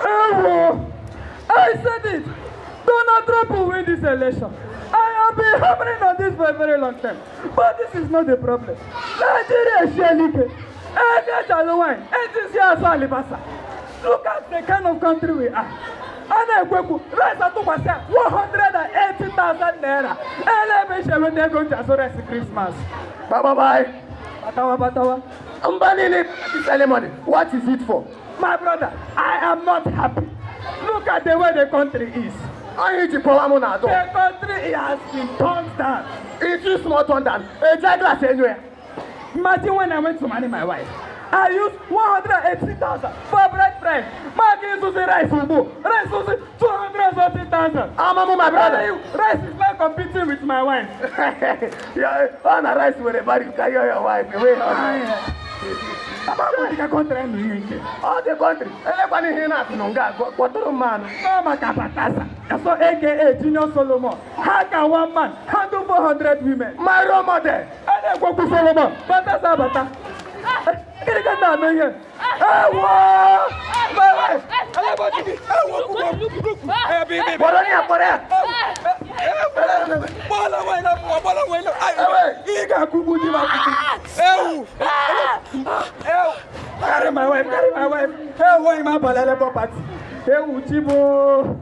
Ewo! I said it! Donald Trump will win this election. I have been hammering on this for a very long time. But this is not the problem. Nigeria eshiela ike. Ego eji alụ nwanyị, ejizi azụ alibasa. Look at the kind of country we are. A na-ekwekwu rice atụkwasị ya 180,000 naira. Ele ebe isi enweta ego nji azụ rice Christmas? Bye bye bye. Batawa batawa. Mba niile, this early morning, what is it for? My brother, I am not happy. Look at the way the country is. Onye iji kpọwa mụ na adọ. The country has been turned down. It's too small turn down. Eji glass enyo ya. Imagine when I went to marry my wife. I used 180,000 for bride price. Maka ịzụzi rice ugbu. Rice ụzi 230,000. Amamụ, my brother. Rice is not competing with my wife. Ya, ọ na rice were bari ka your wife wee Abụ dịka country nụ ihe nke. Ọ dị country. Elekwana ihe ị na-atụ nụ nga kpọtụrụ mmanụ. No maka Batasa. So AKA Junior Solomon. How can one man handle 400 women? My role model. A na-ekwekwu Solomon. Batasa bata. Gịnị ka m na-anụ ihe? Ewo! My wife! Kpọrọ ya, kpọrọ ya. Gbala nwanyị na mmụọ, gbala nwanyị na ị ga-akụgbu di m akụgbu. Ewu! Ewu! Carry my wife, carry my wife. Ewu, nwanyị m abalị Labour Party. Ewu, Chibo.